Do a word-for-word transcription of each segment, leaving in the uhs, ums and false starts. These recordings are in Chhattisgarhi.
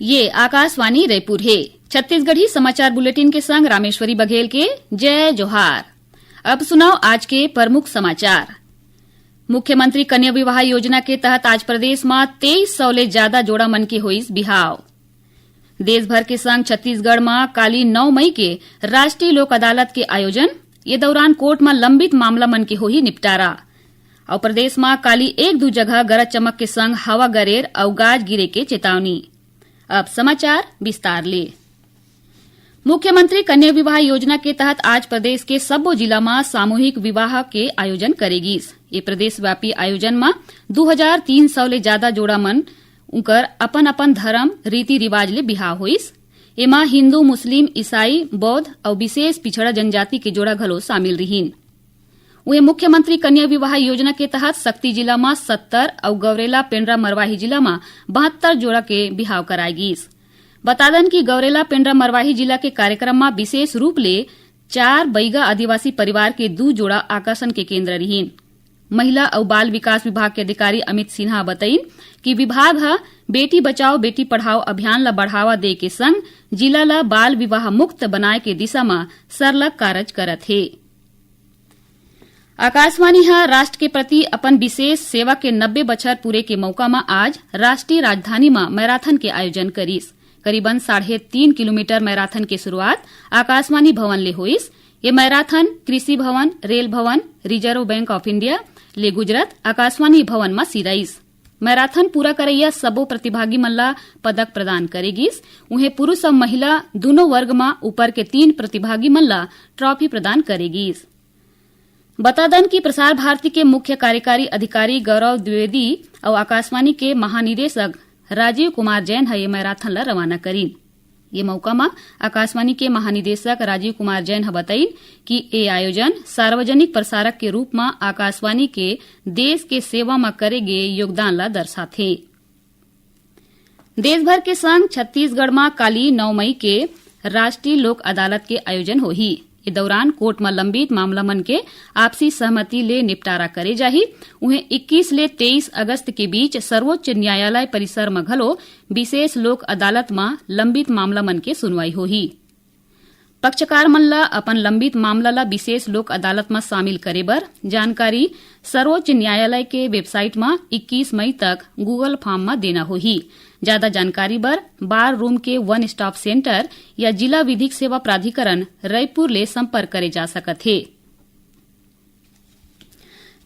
ये आकाशवाणी रायपुर हे। छत्तीसगढ़ी समाचार बुलेटिन के संग रामेश्वरी बघेल के जय जोहार। अब सुनव आज के प्रमुख समाचार। मुख्यमंत्री कन्या विवाह योजना के तहत आज प्रदेश म तेईस सौ ले जादा जोड़ा मन के होइस बिहाव। देश भर के संग छत्तीसगढ़ म काली नौ मई के राष्ट्रीय लोक अदालत के आयोजन। ये दौरान कोर्ट म लंबित मामला मन के होही निपटारा। अउ प्रदेश म काली एक दू जगह गरज चमक के संग हवा गरेर अउ गाज गिरे के चेतावनी। अब समाचार विस्तार ले। मुख्यमंत्री कन्या विवाह योजना के तहत आज प्रदेश के सब्बो जिला म सामूहिक विवाह के आयोजन करे गिस। ये प्रदेशव्यापी आयोजन म दू हजार तीन सौ ले जादा जोड़ा मन उंकर अपन-अपन धरम, रीति-रिवाज ले बिहाव होइस। एमा हिंदू, मुस्लिम, ईसाई, बौद्ध अउ विशेष पिछड़ा जनजाति के जोड़ा घलो शामिल रिहीन। उहें, मुख्यमंत्री कन्या विवाह योजना के तहत सक्ती जिला म सत्तर अउ गौरेला पेंड्रा मरवाही जिला म बहत्तर जोड़ा के बिहाव कराय गिस। बता दन कि गौरेला पेंड्रा मरवाही जिला के कार्यक्रम म विशेष रूप ले चार बैगा आदिवासी परिवार के दू जोड़ा आकर्षण के केंद्र रिहीन। महिला अउ बाल विकास विभाग के अधिकारी अमित सिन्हा ह बतइन कि विभाग ह बेटी बचाओ बेटी पढ़ाओ अभियान ल बढ़ावा दे के संग जिला ल बाल विवाह मुक्त बनाए के दिशा म सरलग कारज करत हे। आकाशवाणी ह राष्ट्र के प्रति अपन विशेष सेवा के नब्बे बछर पूरे के मौका म आज राष्ट्रीय राजधानी म मैराथन के आयोजन करिस। करीबन साढ़े तीन किलोमीटर मैराथन के शुरुआत आकाशवाणी भवन ले होइस। ये मैराथन कृषि भवन, रेल भवन, रिजर्व बैंक ऑफ इंडिया ले गुजरत आकाशवाणी भवन म सिराइस। मैराथन पूरा करइया सबो प्रतिभागी मन ला पदक प्रदान करे गिस। उहें, पुरुष अउ महिला दूनों वर्ग म ऊपर के तीन प्रतिभागी मन ला ट्रॉफी प्रदान करे गिस। बता दन कि प्रसार भारती के मुख्य कार्यकारी अधिकारी गौरव द्विवेदी अउ आकाशवाणी के महानिदेशक राजीव कुमार जैन ह ये मैराथन ला रवाना करिन। ये मौका म आकाशवाणी के महानिदेशक राजीव कुमार जैन ह बतइन कि ए आयोजन सार्वजनिक प्रसारक के रूप म आकाशवाणी के देश के सेवा म करे गे योगदान ला दर्शाथे। देश भर के संग छत्तीसगढ़ म काली नौ मई के राष्ट्रीय लोक अदालत के आयोजन होही। ए दौरान कोर्ट म लंबित मामला मन के आपसी सहमति ले निपटारा करे जाही। उहें, इक्कीस ले तेईस अगस्त के बीच सर्वोच्च न्यायालय परिसर म घलो विशेष लोक अदालत म लंबित मामला मन के सुनवाई होही। पक्षकार मन ल अपन लंबित मामला ल विशेष लोक अदालत म शामिल करे बर जानकारी सर्वोच्च न्यायालय के वेबसाइट म इक्कीस मई तक Google फॉर्म म देना होही। जादा जानकारी बर बार रूम के वन स्टॉप सेंटर या जिला विधिक सेवा प्राधिकरण रायपुर ले संपर्क करे जा सकत हे।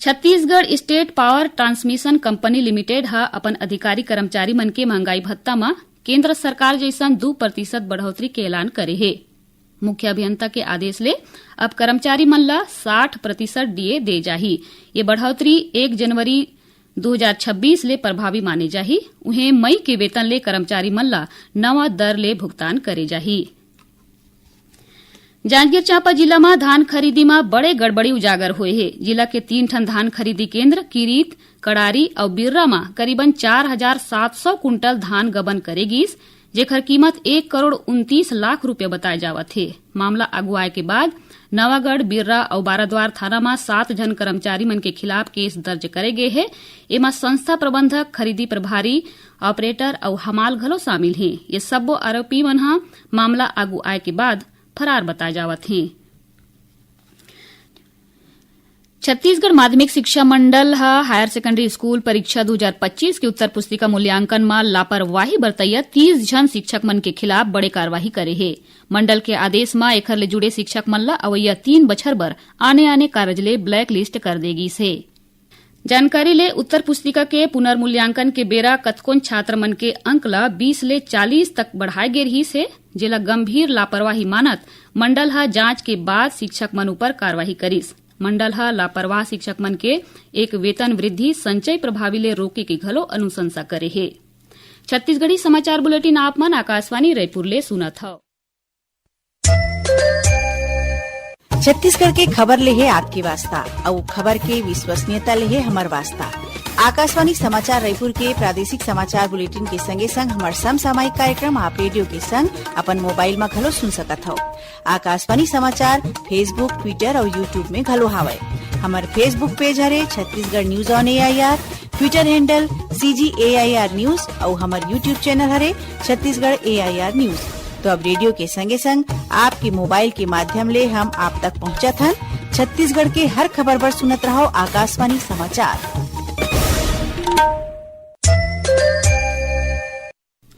Chhattisgarh state power transmission company limited ह अपन अधिकारी कर्मचारी मन के महंगाई भत्ता म केंद्र सरकार जइसन दू प्रतिशत बढ़ोतरी के ऐलान करे हे। मुख्य अभियंता के आदेश ले अब कर्मचारी मन ल साठ प्रतिशत डीए दे जाही। ये बढ़ोतरी एक जनवरी दू हजार छब्बीस ले प्रभावी माने जाही। उहें, मई के वेतन ले कर्मचारी मन ल नवा दर ले भुगतान करे जाही। जांजगीर चांपा जिला म धान खरीदी म बड़े गड़बड़ी उजागर होए हे। जिला के तीन ठन धान खरीदी केंद्र किरीत, कड़ारी अउ बिर्रा म करीबन चार हजार सात सौ कुंटल धान गबन करे गीस, जेखर कीमत एक करोड़ उनतीस लाख रुपया बताए जावत हे। मामला आगू आए के बाद नवागढ़, बिर्रा अउ बाराद्वार थाना म सात झन कर्मचारी मन के खिलाफ केस दर्ज करे गे हे। एमा संस्था प्रबंधक, खरीदी प्रभारी, ऑपरेटर अउ हमाल घलो शामिल हे। ये सब्बो आरोपी मन ह मामला आगू आए के बाद फरार बताए जावत हे। छत्तीसगढ़ माध्यमिक शिक्षा मंडल ह हायर सेकेंडरी स्कूल परीक्षा दू हजार पच्चीस के उत्तर पुस्तिका मूल्यांकन म लापरवाही बरतइया तीस झन शिक्षक मन के खिलाफ बड़े कार्रवाई करे हे। मंडल के आदेश म एखर ले जुड़े शिक्षक मन ल अवइया तीन बछर बर आने-आने कारज ले blacklist कर दे गीस हे। जानकारी ले उत्तर पुस्तिका के पुनर्मूल्यांकन के बेरा कतकोन छात्र मन के अंक ल बीस ले चालीस तक बढ़ाए गे रिहिस हे, जेला गंभीर लापरवाही मानत मंडल ह जांच के बाद शिक्षक मन ऊपर कार्रवाई करिस। मंडल ह लापरवाह शिक्षक मन के एक वेतन वृद्धि संचय प्रभावी ले रोके के घलो अनुशंसा करे हे। छत्तीसगढ़ी समाचार बुलेटिन आप मन आकाशवाणी रायपुर ले सुनत हव। छत्तीसगढ़ के खबर ले हे आपके वास्ता, अउ खबर के विश्वसनीयता ले हे हमर वास्ता। आकाशवाणी समाचार रायपुर के प्रादेशिक समाचार बुलेटिन के संगे संग हमर समसामयिक कार्यक्रम आप रेडियो के संग अपन मोबाइल म घलो सुन सकत हव। आकाशवाणी समाचार Facebook, Twitter अउ YouTube में घलो हावय। हमर Facebook पेज हरे Chhattisgarh news on AIR. Twitter handle C G A I R News अउ हमर YouTube channel हरे Chhattisgarh A I R News। तो अब रेडियो के संगे संग आपके मोबाइल के माध्यम ले हम आप तक पहुंचत हन। छत्तीसगढ़ के हर खबर बर सुनत रहो आकाशवाणी समाचार।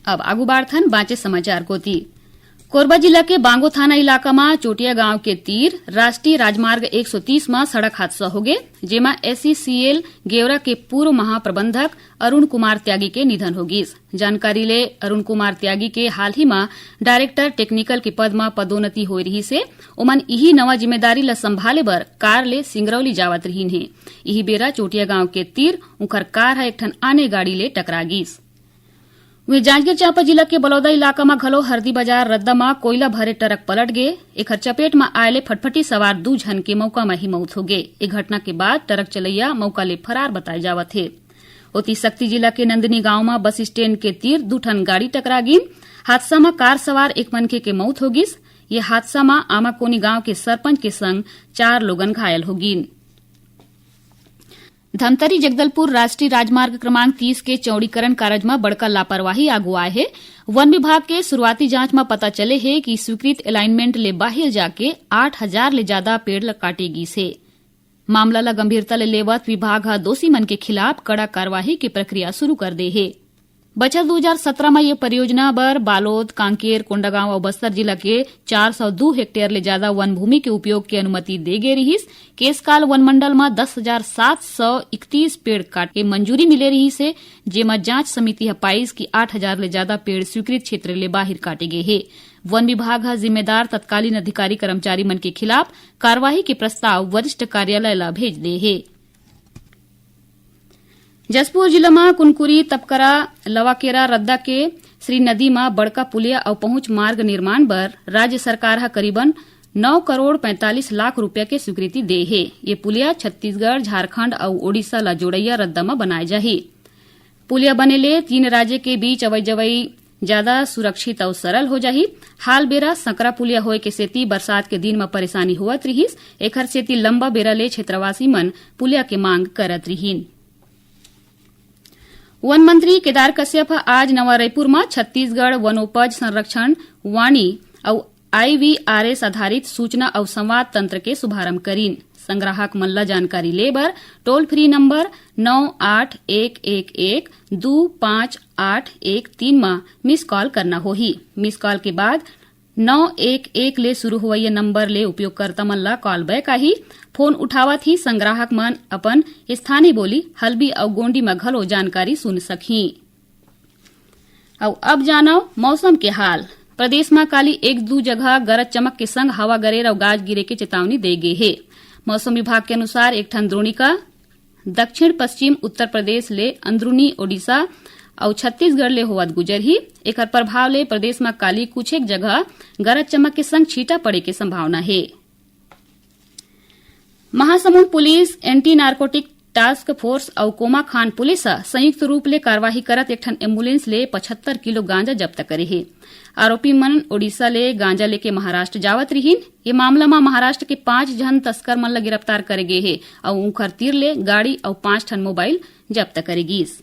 अब आगू बाढ़थन बांचे समाचार कोती। कोरबा जिला के बांगो थाना इलाका म चोटिया गांव के तीर राष्ट्रीय राजमार्ग एक सौ तीस म सड़क हादसा होगे, जेमा एसईसीएल गेवरा के पूर्व महाप्रबंधक अरुण कुमार त्यागी के निधन हो गिस। जानकारी ले अरुण कुमार त्यागी के हाल ही म डायरेक्टर टेक्निकल के पद म पदोन्नति होए रिहिस हे। ओमन इही नवा जिम्मेदारी ल संभाले बर कार ले सिंगरौली जावत रिहिन हे। इही बेरा चोटिया गांव के तीर उंखर कार ह एक ठन आने गाड़ी ले टकरा गिस। वहीं जांजगीर चांपा जिला के बलौदा इलाका म घलो हरदी बाजार रद्दा म कोयला भरे ट्रक पलट गे। एखर चपेट म आए ले फटफटी सवार दू झन के मौका म ही मौत हो गे। ए घटना के बाद ट्रक चलैया मौका ले फरार बताए जावत हे। ओती सक्ती जिला के नंदिनी गांव म बस स्टैंड के तीर दू ठन गाड़ी टकरा गिन। हादसा म कार सवार एक मनखे के मौत हो गिस। ये हादसा म आमाकोनी गांव के सरपंच के संग चार लोगन घायल हो गिन। धमतरी जगदलपुर राष्ट्रीय राजमार्ग क्रमांक तीस के चौड़ीकरण कारज म बड़का लापरवाही आगू आए हे। वन विभाग के शुरुआती जांच म पता चले हे कि स्वीकृत अलाइनमेंट ले बाहिर जाके आठ हजार ले जादा पेड़ ल काटे गीस हे। मामला ल गंभीरता ले लेवत विभाग ह दोषी मन के खिलाफ कड़ा कार्रवाई के प्रक्रिया शुरू कर दे हे। बछर दू हजार सत्रह म ये परियोजना बर बालोद, कांकेर, कोंडागांव अउ बस्तर जिला के चार सौ दू हेक्टेयर ले जादा वन भूमि के उपयोग के अनुमति दे गे रिहिस। केसकाल वन मंडल म दस हजार सात सौ इकतीस पेड़ काटे के मंजूरी मिले रिहिस हे, जेमा जांच समिति ह पाइस कि आठ हजार ले जादा पेड़ स्वीकृत क्षेत्र ले बाहिर काटे गे हे। वन विभाग ह जिम्मेदार तत्कालीन अधिकारी कर्मचारी मन के खिलाफ कार्रवाई के प्रस्ताव वरिष्ठ कार्यालय ल भेज दे हे। जशपुर जिला म कुनकुरी, तपकरा, लवाकेरा रद्दा के श्री नदी म बड़का पुलिया अउ पहुंच मार्ग निर्माण बर राज्य सरकार ह करीबन नौ करोड़ पैंतालीस लाख रुपया के स्वीकृति दे हे। ये पुलिया छत्तीसगढ़, झारखंड अउ ओडिशा ल जोड़इया रद्दा म बनाए जाही। पुलिया बने ले तीन राज्य के बीच अवई जवई ज्यादा सुरक्षित अउ सरल हो जाही। हाल बेरा संकरा पुलिया होए के सेती बरसात के दिन म परेशानी होवत रिहिस, एखर सेती लंबा बेरा ले क्षेत्रवासी मन पुलिया के मांग करत रिहिन। वन मंत्री केदार कश्यप ह आज नवा रायपुर म छत्तीसगढ़ वनोपज संरक्षण वाणी अउ आईवीआरएस आधारित सूचना अउ संवाद तंत्र के शुभारंभ करीन। संग्राहक मन ल जानकारी ले बर टोल फ्री नंबर नौ आठ एक एक एक दू पाँच आठ एक तीन म मिस कॉल करना होही। मिस कॉल के बाद नौ एक एक ले शुरू होवइया नंबर ले उपयोगकर्ता मन ल कॉल बैक आही। फोन उठावत ही संग्राहक मन अपन स्थानीय बोली हल्बी अउ गोंडी म घलो जानकारी सुन सकही। अउ अब जानव मौसम के हाल। प्रदेश म काली एक दू जगह गरज चमक के संग हवा गरेर अउ गाज गिरे के चेतावनी दे गे हे। मौसम विभाग के अनुसार एक ठन द्रोणिका दक्षिण पश्चिम उत्तर प्रदेश ले अंदरूनी ओडिशा अउ छत्तीसगढ़ ले होवत गुजरही। एकर प्रभाव ले प्रदेश म काली कुछ एक जगह गरज चमक के संग छींटा पड़े के संभावना हे। Mahasamund police, anti narcotic task force अउ कोमाखान पुलिस ह संयुक्त रूप ले कार्रवाई करत एक ठन एम्बुलेंस ले पचहत्तर किलो गांजा जब्त करे हे। आरोपी मन ओडिशा ले गांजा लेके महाराष्ट्र जावत रिहिन। ये मामला म महाराष्ट्र के पांच झन तस्कर मन ल गिरफ्तार करे गे हे अउ उंखर तीर ले गाड़ी अउ पांच ठन मोबाइल जब्त करे गिस।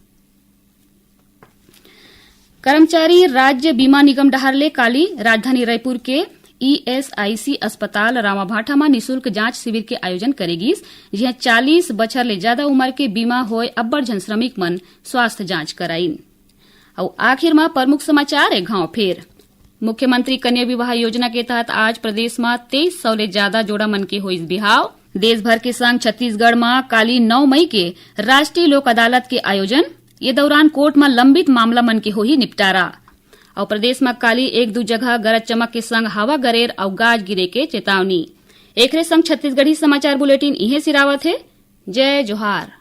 कर्मचारी राज्य बीमा निगम डहार ले काली राजधानी रायपुर के ईएसआईसी अस्पताल रामाभाठा म निशुल्क जांच शिविर के आयोजन करे गिस, जिहां चालीस बछर ले जादा उमर के बीमा होए अब्बड़ झन श्रमिक मन स्वास्थ्य जांच कराइन। अउ आखिर म प्रमुख समाचार एक घांव फेर। मुख्यमंत्री कन्या विवाह योजना के तहत आज प्रदेश म तेईस सौ ले जादा जोड़ा मन के होइस बिहाव। देश भर के संग छत्तीसगढ़ म काली नौ मई के राष्ट्रीय लोक अदालत के आयोजन। ये दौरान कोर्ट म लंबित मामला मन के होही निपटारा। अउ प्रदेश म काली एक दू जगह गरज चमक के संग हवा गरेर अउ गाज गिरे के चेतावनी। एकरे संग छत्तीसगढ़ी समाचार बुलेटिन इहें सिरावत हे। जय जोहार।